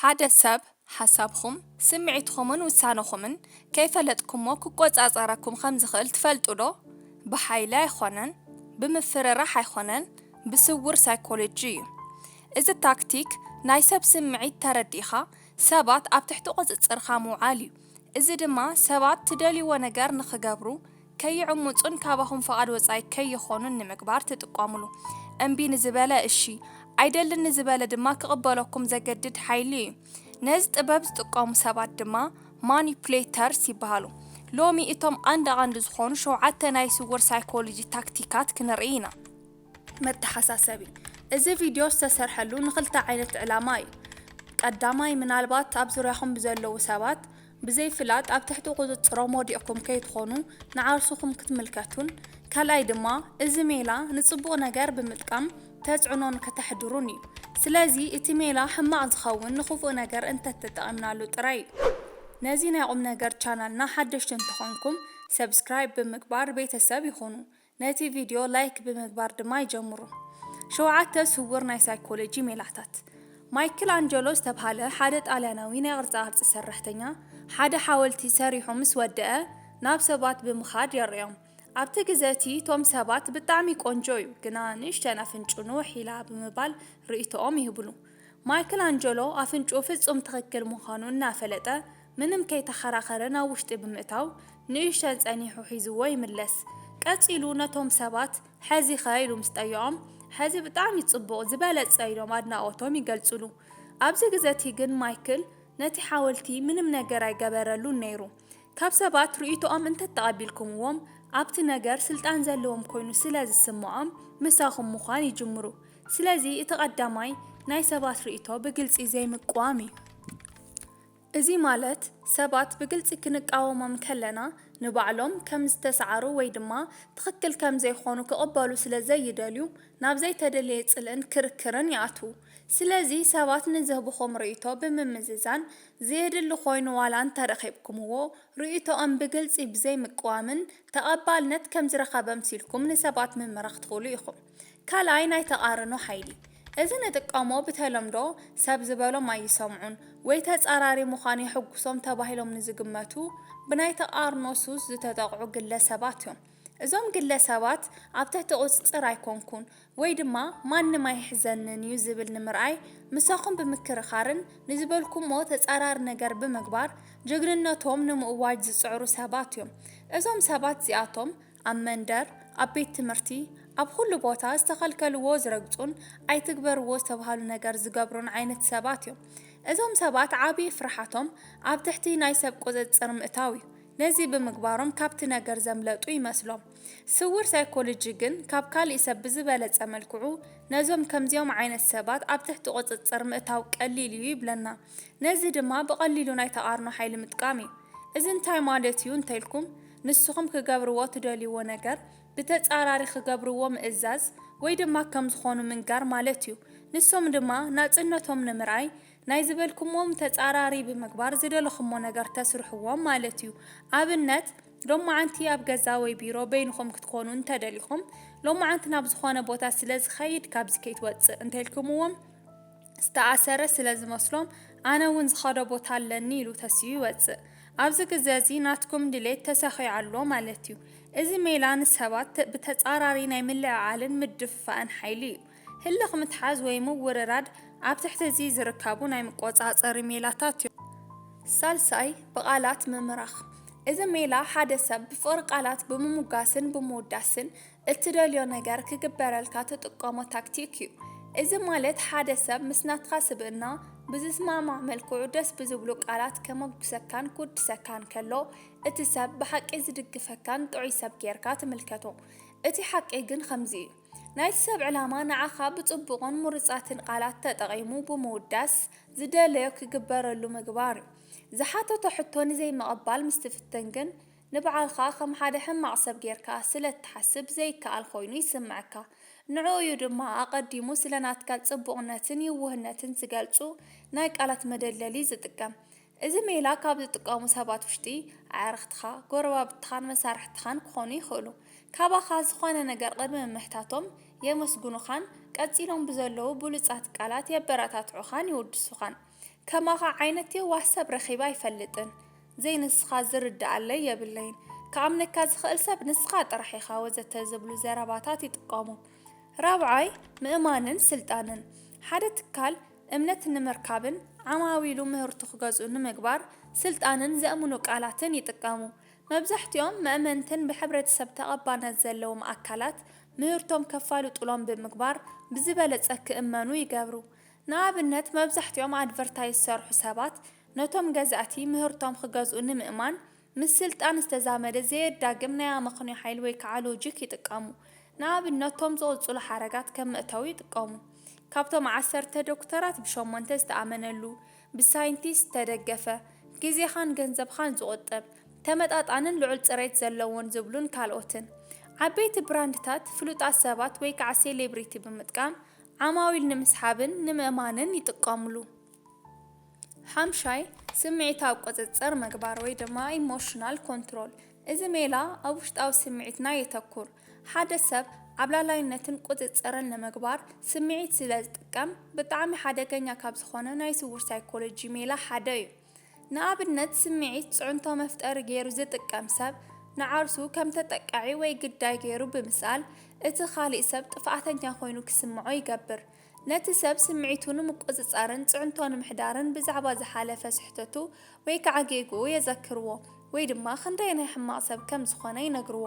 ሓደ ሰብ ሓሳብኹም፣ ስምዒትኹምን ውሳነኹምን ከይፈለጥኩሞ ክቆጻጸረኩም ከም ዝኽእል ትፈልጡ ዶ? ብሓይሊ ኣይኾነን፣ ብምፍርራሕ ኣይኾነን፣ ብስውር ሳይኮሎጂ እዩ። እዚ ታክቲክ ናይ ሰብ ስምዒት ተረዲእኻ ሰባት ኣብ ትሕቲ ቁጽጽርካ ምውዓል እዩ። እዚ ድማ ሰባት ትደልይዎ ነገር ንኽገብሩ ከይዕምጹን ካባኹም ፍቓድ ወጻኢ ከይኾኑን ንምግባር ትጥቀሙሉ። እምቢ ንዝበለ እሺ፣ ኣይደልን ንዝበለ ድማ ክቕበለኩም ዘገድድ ሓይሊ እዩ። ነዚ ጥበብ ዝጥቀሙ ሰባት ድማ ማኒፑሌተርስ ይበሃሉ። ሎሚ እቶም ቀንዲ ቀንዲ ዝኾኑ ሸውዓተ ናይ ስውር ሳይኮሎጂ ታክቲካት ክንርኢ ኢና። መተሓሳሰቢ፣ እዚ ቪድዮ ዝተሰርሐሉ ንኽልተ ዓይነት ዕላማ እዩ። ቀዳማይ፣ ምናልባት ኣብ ዙርያኹም ብዘለዉ ሰባት ብዘይፍላጥ ኣብ ትሕቲ ቁጽጽሮም ወዲቕኩም ከይትኾኑ ንዓርስኹም ክትምልከቱን፣ ካልኣይ ድማ እዚ ሜላ ንጽቡቕ ነገር ብምጥቃም ተጽዕኖ ንክተሕድሩን እዩ። ስለዚ እቲ ሜላ ሕማቕ ዝኸውን ንኽፉእ ነገር እንተተጠቒምናሉ ጥራይ እዩ። ነዚ ናይ ቁም ነገር ቻናልና ሓደሽቲ እንተኾንኩም ሰብስክራይብ ብምግባር ቤተሰብ ይኹኑ። ነቲ ቪድዮ ላይክ ብምግባር ድማ ይጀምሩ። ሸውዓተ ስውር ናይ ሳይኮሎጂ ሜላታት። ማይክል ኣንጀሎ ዝተብሃለ ሓደ ጣልያናዊ ናይ ቅርጻ ቅርጺ ሰራሕተኛ ሓደ ሓወልቲ ሰሪሑ ምስ ወደአ ናብ ሰባት ብምኻድ የርእዮም። ኣብቲ ግዘ እቲ እቶም ሰባት ብጣዕሚ ቆንጆ እዩ፣ ግና ንእሽተን ኣፍንጭኡ ንውሕ ኢላ ብምባል ርእይቶኦም ይህብሉ። ማይክል ኣንጀሎ ኣፍንጭኡ ፍጹም ትኽክል ምዃኑ እናፈለጠ ምንም ከይተኸራኸረ ናብ ውሽጢ ብምእታው ንእሽተን ጸኒሑ ሒዝዎ ይምለስ። ቀጺሉ ነቶም ሰባት ሕዚ ኸ ኢሉ ምስ ጠየቖም ሕዚ ብጣዕሚ ጽቡቕ ዝበለጸ ኢሎም ኣድናቖቶም ይገልጹሉ። ኣብዚ ግዘ እቲ ግን ማይክል ነቲ ሓወልቲ ምንም ነገር ኣይገበረሉን ነይሩ። ካብ ሰባት ርእይቶኦም እንተተቐቢልኩምዎም ኣብቲ ነገር ስልጣን ዘለዎም ኮይኑ ስለ ዝስምዖም ምሳኹም ምዃን ይጅምሩ። ስለዚ እቲ ቀዳማይ ናይ ሰባት ርእይቶ ብግልጺ ዘይምቅዋም እዩ። እዚ ማለት ሰባት ብግልጺ ክንቃወሞም ከለና ንባዕሎም ከም ዝተሰዓሩ ወይ ድማ ትኽክል ከም ዘይኾኑ ክቕበሉ ስለ ዘይደልዩ ናብ ዘይተደለየ ጽልእን ክርክርን ይኣትዉ። ስለዚ ሰባት ንዝህብኹም ርእይቶ ብምምዝዛን ዘየድሊ ኮይኑ ዋላ እንተረኺብኩምዎ ርእይቶኦም ብግልጺ ብዘይምቅዋምን ተቐባልነት ከም ዝረኸበ ኣምሲልኩም ንሰባት ምምራኽ ትኽእሉ ኢኹም። ካልኣይ ናይ ተቓርኖ ሓይሊ። እዚ ንጥቀሞ ብተለምዶ ሰብ ዝበሎም ኣይሰምዑን ወይ ተጻራሪ ምዃን የሕጉሶም ተባሂሎም ንዝግመቱ ብናይ ተቓርኖ ሱስ ዝተጠቕዑ ግለ ሰባት እዮም። እዞም ግለ ሰባት ኣብ ትሕቲ ቁጽጽር ኣይኮንኩን ወይ ድማ ማንም ኣይሕዘንን እዩ ዝብል ንምርኣይ ምሳኹም ብምክርኻርን ንዝበልኩሞ ተጻራሪ ነገር ብምግባር ጅግንነቶም ንምእዋጅ ዝጽዕሩ ሰባት እዮም። እዞም ሰባት እዚኣቶም ኣብ መንደር፣ ኣብ ቤት ትምህርቲ፣ ኣብ ኩሉ ቦታ ዝተኸልከልዎ ዝረግጹን ኣይትግበርዎ ዝተባህሉ ነገር ዝገብሩን ዓይነት ሰባት እዮም። እዞም ሰባት ዓብዪ ፍርሓቶም ኣብ ትሕቲ ናይ ሰብ ቁጽጽር ምእታው እዩ። ነዚ ብምግባሮም ካብቲ ነገር ዘምለጡ ይመስሎም። ስውር ሳይኮሎጂ ግን ካብ ካሊእ ሰብ ብዝበለጸ መልክዑ ነዞም ከምዚኦም ዓይነት ሰባት ኣብ ትሕቲ ቁጽጽር ምእታው ቀሊል እዩ ይብለና። ነዚ ድማ ብቐሊሉ ናይ ተቓርኖ ሓይሊ ምጥቃም እዩ። እዚ እንታይ ማለት እዩ እንተኢልኩም፣ ንስኹም ክገብርዎ ትደልይዎ ነገር ብተጻራሪ ክገብርዎ ምእዛዝ ወይ ድማ ከም ዝኾኑ ምንጋር ማለት እዩ። ንሶም ድማ ናጽነቶም ንምርኣይ ናይ ዝበልኩምዎም ተጻራሪ ብምግባር ዝደለኹሞ ነገር ተስርሕዎም ማለት እዩ። ኣብነት፣ ሎማዓንቲ ኣብ ገዛ ወይ ቢሮ በይንኹም ክትኮኑ እንተደሊኹም፣ ሎማዓንቲ ናብ ዝኾነ ቦታ ስለ ዝኸይድ ካብዚ ከይትወጽእ እንተኢልኩምዎም፣ ዝተኣሰረ ስለ ዝመስሎም፣ ኣነ እውን ዝኸዶ ቦታ ኣለኒ ኢሉ ተሲኡ ይወጽእ። ኣብዚ ግዘ እዚ ናትኩም ድሌት ተሰኺዑ ኣሎ ማለት እዩ። እዚ ሜላ ንሰባት ተ- ብተጻራሪ ናይ ምልዕዓልን ምድፍፋእን ሓይሊ እዩ። ህልኽ ምትሓዝ ወይ ምውርራድ ኣብ ትሕቲ እዚ ዝርከቡ ናይ መቆጻጸሪ ሜላታት እዮም። ሳልሳይ፣ ብቓላት ምምራኽ። እዚ ሜላ ሓደ ሰብ ብፍቕሪ ቃላት ብምሙጋስን ብምውዳስን እትደልዮ ነገር ክግበረልካ ትጥቀሞ ታክቲክ እዩ። እዚ ማለት ሓደ ሰብ ምስ ናትካ ስብእና ብዝስማማዕ መልክዑ ደስ ብዝብሉ ቃላት ከመጉሰካን ክውድሰካን ከሎ፣ እቲ ሰብ ብሓቂ ዝድግፈካን ጥዑይ ሰብ ጌርካ ትምልከቶ። እቲ ሓቂ ግን ከምዚ እዩ። ናይቲ ሰብ ዕላማ ንዓኻ ብጽቡቕን ምሩጻትን ቃላት ተጠቒሙ ብምውዳስ ዝደለዮ ክግበረሉ ምግባር እዩ። ዝሓተቶ ሕቶ ንዘይምቕባል ምስ ትፍትን ግን፣ ንባዕልኻ ከም ሓደ ሕማቕ ሰብ ጌርካ ስለ እትሓስብ ዘይከኣል ኮይኑ ይስምዓካ። ንዕኡ እዩ ድማ ኣቐዲሙ ስለ ናትካ ጽቡቕነትን የዋህነትን ዝገልጹ ናይ ቃላት መደለሊ ዝጥቀም። እዚ ሜላ ካብ ዝጥቀሙ ሰባት ውሽጢ ኣዕርኽትኻ፣ ጎረባብትኻን መሳርሕትኻን ክኾኑ ይኽእሉ። ካባኻ ዝኾነ ነገር ቅድሚ ምሕታቶም የመስግኑኻን ቀጺሎም ብዘለዉ ብሉጻት ቃላት የበረታትዑኻን የወድሱኻን። ከማኻ ዓይነት የዋህ ሰብ ረኺበ ኣይፈልጥን። ዘይንስኻ ዝርድኣለይ የብለይን። ክኣምነካ ዝኽእል ሰብ ንስኻ ጥራሕ ኢኻ ወዘተ ዝብሉ ዘረባታት ይጥቀሙ። ራብዓይ፣ ምእማንን ስልጣንን። ሓደ ትካል እምነት ንምርካብን ዓማዊሉ ምህርቱ ክገዝኡ ንምግባር ስልጣንን ዘእምኑ ቃላትን ይጥቀሙ። መብዛሕትኦም መእመንትን ብሕብረተሰብ ተቐባልነት ዘለዎም ኣካላት ምህርቶም ከፋልጡሎም ብምግባር ብዝበለጸ ክእመኑ ይገብሩ። ንኣብነት፣ መብዛሕትኦም ኣድቨርታይዝ ዝሰርሑ ሰባት ነቶም ገዛእቲ ምህርቶም ክገዝኡ ንምእማን ምስ ስልጣን ዝተዛመደ ዘየዳግም ናይ ኣመኽንዮ ሓይሊ ወይ ከዓ ሎጂክ ይጥቀሙ። ንኣብነት፣ እቶም ዝቕጽሉ ሓረጋት ከም መእተዊ ይጥቀሙ። ካብቶም ዓሰርተ ዶክተራት ብሸሞንተ ዝተኣመነሉ፣ ብሳይንቲስት ዝተደገፈ፣ ግዜኻን ገንዘብኻን ዝቑጥብ፣ ተመጣጣንን ልዑል ጽሬት ዘለዎን ዝብሉን ካልኦትን። ዓበይቲ ብራንድታት ፍሉጣት ሰባት ወይ ከዓ ሴሌብሪቲ ብምጥቃም ዓማዊል ንምስሓብን ንምእማንን ይጥቀምሉ። ሓምሻይ፣ ስምዒት ኣብ ቁጽጽር ምግባር ወይ ድማ ኢሞሽናል ኮንትሮል። እዚ ሜላ ኣብ ውሽጣዊ ስምዒትና የተኩር። ሓደ ሰብ ዓብላላይነትን ቁጽጽርን ንምግባር ስምዒት ስለ ዝጥቀም ብጣዕሚ ሓደገኛ ካብ ዝኾነ ናይ ስውር ሳይኮሎጂ ሜላ ሓደ እዩ። ንኣብነት፣ ስምዒት ጽዕንቶ መፍጠሪ ገይሩ ዝጥቀም ሰብ ንዓርሱ ከም ተጠቃዒ ወይ ግዳይ ገይሩ ብምስኣል እቲ ካሊእ ሰብ ጥፍኣተኛ ኮይኑ ክስምዖ ይገብር። ነቲ ሰብ ስምዒቱ ንምቁጽጻርን ጽዕንቶ ንምሕዳርን ብዛዕባ ዝሓለፈ ስሕተቱ ወይ ከዓ ጌግኡ የዘክርዎ ወይ ድማ ክንደየናይ ሕማቕ ሰብ ከም ዝኾነ ይነግርዎ።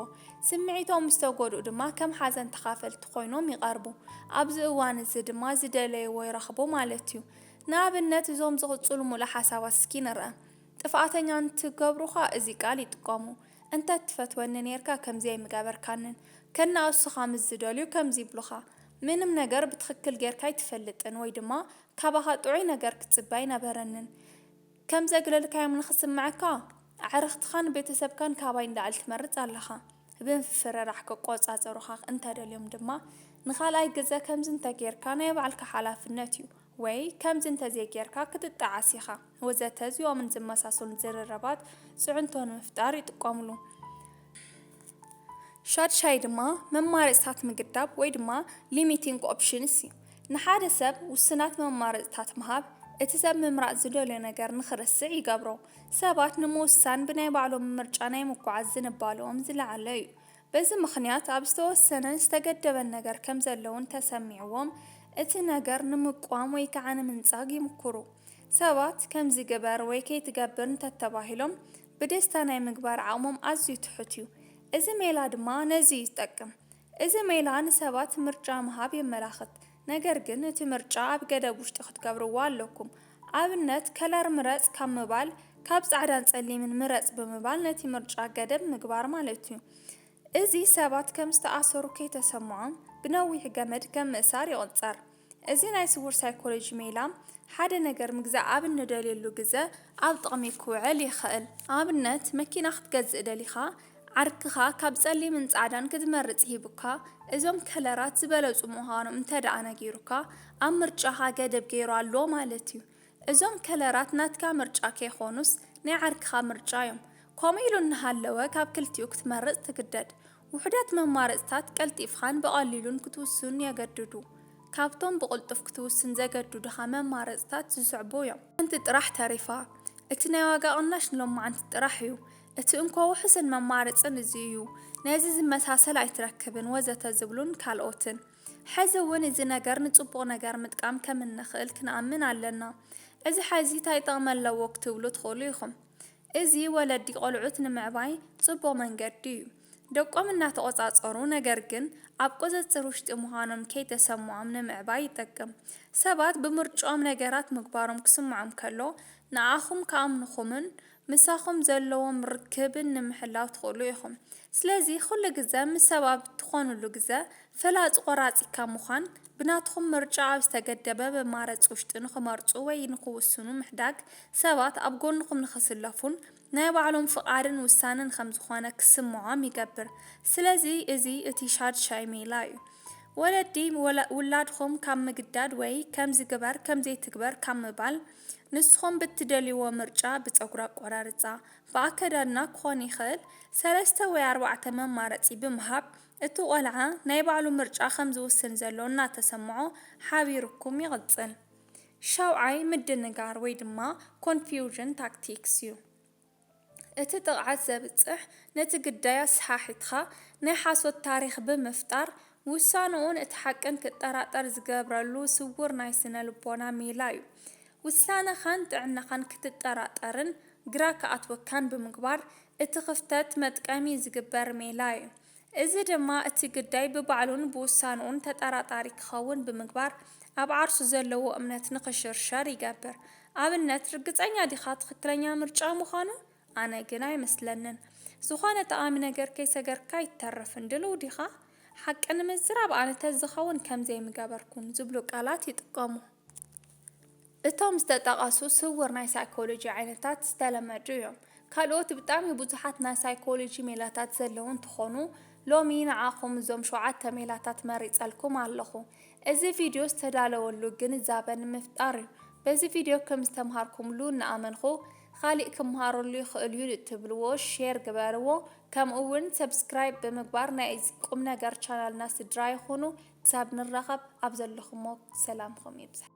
ስምዒቶም ምስ ተጎድኡ ድማ ከም ሓዘን ተኻፈልቲ ኮይኖም ይቐርቡ። ኣብዚ እዋን እዚ ድማ ዝደለይዎ ይረኽቡ ማለት እዩ። ንኣብነት እዞም ዝቕጽሉ ሙሉእ ሓሳባት እስኪ ንርኣ። ጥፍኣተኛ እንትገብሩኻ እዚ ቃል ይጥቀሙ። እንተ ትፈትወኒ ኔርካ ከምዚ ኣይምገበርካንን። ከናእሱኻ ምስ ዝደልዩ ከምዚ ይብሉኻ። ምንም ነገር ብትኽክል ጌርካ ኣይትፈልጥን ወይ ድማ ካባኻ ጥዑይ ነገር ክጽበ ኣይነበረንን። ከም ዘግለልካዮም ንኽስምዐካ ኣዕርኽትኻን ቤተሰብካን ካባይ ንላዕሊ ትመርጽ ኣለኻ። ብምፍርራሕ ክቆጻጸሩኻ እንተደልዮም ድማ ንኻልኣይ ግዘ ከምዚ እንተጌርካ ናይ ባዕልካ ሓላፍነት እዩ ወይ ከምዚ እንተዘይጌርካ ክትጠዓስ ኢኻ ወዘተ እዚኦምን ዝመሳሰሉን ዝርርባት ጽዕንቶ ንምፍጣር ይጥቀምሉ። ሻድሻይ ድማ መማረጽታት ምግዳብ ወይ ድማ ሊሚቲንግ ኦፕሽንስ እዩ። ንሓደ ሰብ ውሱናት መማረጽታት ምሃብ እቲ ሰብ ምምራጽ ዝደልዮ ነገር ንኽርስዕ ይገብሮ። ሰባት ንምውሳን ብናይ ባዕሎም ምርጫ ናይ ምጉዓዝ ዝንባለኦም ዝለዓለ እዩ። በዚ ምኽንያት ኣብ ዝተወሰነን ዝተገደበን ነገር ከም ዘለዉ እንተሰሚዕዎም እቲ ነገር ንምቋም ወይ ከዓ ንምንጻግ ይምኩሩ። ሰባት ከምዚ ግበር ወይ ከይትገብር እንተተባሂሎም ብደስታ ናይ ምግባር ዓቕሞም ኣዝዩ ትሑት እዩ። እዚ ሜላ ድማ ነዚ እዩ ዝጠቅም። እዚ ሜላ ንሰባት ምርጫ ምሃብ የመላኽት። ነገር ግን እቲ ምርጫ ኣብ ገደብ ውሽጢ ክትገብርዎ ኣለኩም። ኣብነት ከለር ምረጽ ካብ ምባል ካብ ጻዕዳን ጸሊምን ምረጽ ብምባል ነቲ ምርጫ ገደብ ምግባር ማለት እዩ። እዚ ሰባት ከም ዝተኣሰሩ ከይተሰምዖም ብነዊሕ ገመድ ከም ምእሳር ይቑጸር። እዚ ናይ ስውር ሳይኮሎጂ ሜላ ሓደ ነገር ምግዛእ ኣብ እንደልየሉ ግዘ ኣብ ጥቕሚ ክውዕል ይኽእል። ኣብነት መኪና ክትገዝእ ደሊኻ ዓርክኻ ካብ ጸሊምን ጻዕዳን ክትመርጽ ሂቡካ እዞም ከለራት ዝበለጹ ምዃኖም እንተደኣ ነጊሩካ ኣብ ምርጫኻ ገደብ ገይሩ ኣሎ ማለት እዩ። እዞም ከለራት ናትካ ምርጫ ከይኾኑስ ናይ ዓርክኻ ምርጫ እዮም። ከምኡ ኢሉ እናሃለወ ካብ ክልቲኡ ክትመርጽ ትግደድ። ውሑዳት መማረጽታት ቀልጢፍኻን ብቐሊሉን ክትውስን የገድዱ። ካብቶም ብቕልጡፍ ክትውስን ዘገድዱኻ መማረጽታት ዝስዕቡ እዮም። ሓንቲ ጥራሕ ተሪፋ። እቲ ናይ ዋጋ ቅናሽ ንሎማዓንቲ ጥራሕ እዩ። እቲ እንኮ ውሑስን መማረጽን እዚ እዩ። ነዚ ዝመሳሰል ኣይትረክብን ወዘተ ዝብሉን ካልኦትን። ሕዚ እውን እዚ ነገር ንጽቡቕ ነገር ምጥቃም ከም እንኽእል ክንኣምን ኣለና። እዚ ሕዚ ታይ ጥቕሚ ኣለዎ ክትብሉ ትኽእሉ ኢኹም። እዚ ወለዲ ቆልዑት ንምዕባይ ጽቡቕ መንገዲ እዩ። ደቆም እናተቖጻጸሩ ነገር ግን ኣብ ቁጽጽር ውሽጢ ምዃኖም ከይተሰምዖም ንምዕባይ ይጠቅም። ሰባት ብምርጭኦም ነገራት ምግባሮም ክስምዖም ከሎ ንዓኹም ክኣምኑኹምን ምሳኹም ዘለዎም ርክብን ንምሕላው ትኽእሉ ኢኹም። ስለዚ ኩሉ ግዘ ምስ ሰብ ኣብ ትኾኑሉ ግዘ ፈላጺ ቆራጺ ካብ ምዃን ብናትኹም ምርጫ ኣብ ዝተገደበ መማረጺ ውሽጢ ንኽመርጹ ወይ ንኽውስኑ ምሕዳግ ሰባት ኣብ ጎንኹም ንኽስለፉን ናይ ባዕሎም ፍቓድን ውሳነን ከም ዝኾነ ክስምዖም ይገብር። ስለዚ እዚ እቲ ሻድሻይ ሜላ እዩ። ወለዲ ወላ- ውላድኹም ካብ ምግዳድ ወይ ከምዚ ግበር ከምዘይትግበር ካብ ምባል ንስኹም ብትደልይዎ ምርጫ ብፀጉሪ ኣቆራርፃ ብኣከዳድና ክኾን ይኽእል ሰለስተ ወይ ኣርባዕተ መማረፂ ብምሃብ እቲ ቆልዓ ናይ ባዕሉ ምርጫ ከም ዝውስን ዘሎ እናተሰምዖ ሓቢርኩም ይቕፅል። ሻውዓይ ምድንጋር ወይ ድማ ኮንፊውዥን ታክቲክስ እዩ። እቲ ጥቕዓት ዘብጽሕ ነቲ ግዳይ ኣስሓሒትኻ ናይ ሓሶት ታሪኽ ብምፍጣር ውሳነኡን እቲ ሓቅን ክጠራጠር ዝገብረሉ ስውር ናይ ስነ ልቦና ሜላ እዩ። ውሳነኻን ጥዕናኻን ክትጠራጠርን ግራ ክኣትወካን ብምግባር እቲ ክፍተት መጥቀሚ ዝግበር ሜላ እዩ። እዚ ድማ እቲ ግዳይ ብባዕሉን ብውሳንኡን ተጠራጣሪ ክኸውን ብምግባር ኣብ ዓርሱ ዘለዎ እምነት ንኽሽርሸር ይገብር። ኣብነት፣ ርግጸኛ ዲኻ ትኽክለኛ ምርጫ ምዃኑ? ኣነ ግን ኣይመስለንን። ዝኾነ ጠቓሚ ነገር ከይሰገርካ ኣይትተርፍን። ድልው ዲኻ? ሓቂ ንምዝራብ ኣነ ተዝኸውን ከምዘይ ምገበርኩን ዝብሉ ቃላት ይጥቀሙ። እቶም ዝተጠቐሱ ስውር ናይ ሳይኮሎጂ ዓይነታት ዝተለመዱ እዮም። ካልኦት ብጣዕሚ ብዙሓት ናይ ሳይኮሎጂ ሜላታት ዘለዉ እንትኾኑ፣ ሎሚ ንዓኹም እዞም ሸውዓተ ሜላታት መሪጸልኩም ኣለኹ። እዚ ቪድዮ ዝተዳለወሉ ግንዛበ ንምፍጣር እዩ። በዚ ቪድዮ ከም ዝተምሃርኩምሉ እናኣመንኹ፣ ካሊእ ክምሃረሉ ይኽእል እዩ እትብልዎ ሼር ግበርዎ፣ ከምኡ እውን ሰብስክራይብ ብምግባር ናይ እዚ ቁም ነገር ቻናልና ስድራ ይኹኑ። ክሳብ ንራኸብ ኣብ ዘለኹሞ ሰላምኹም ይብዛሕ።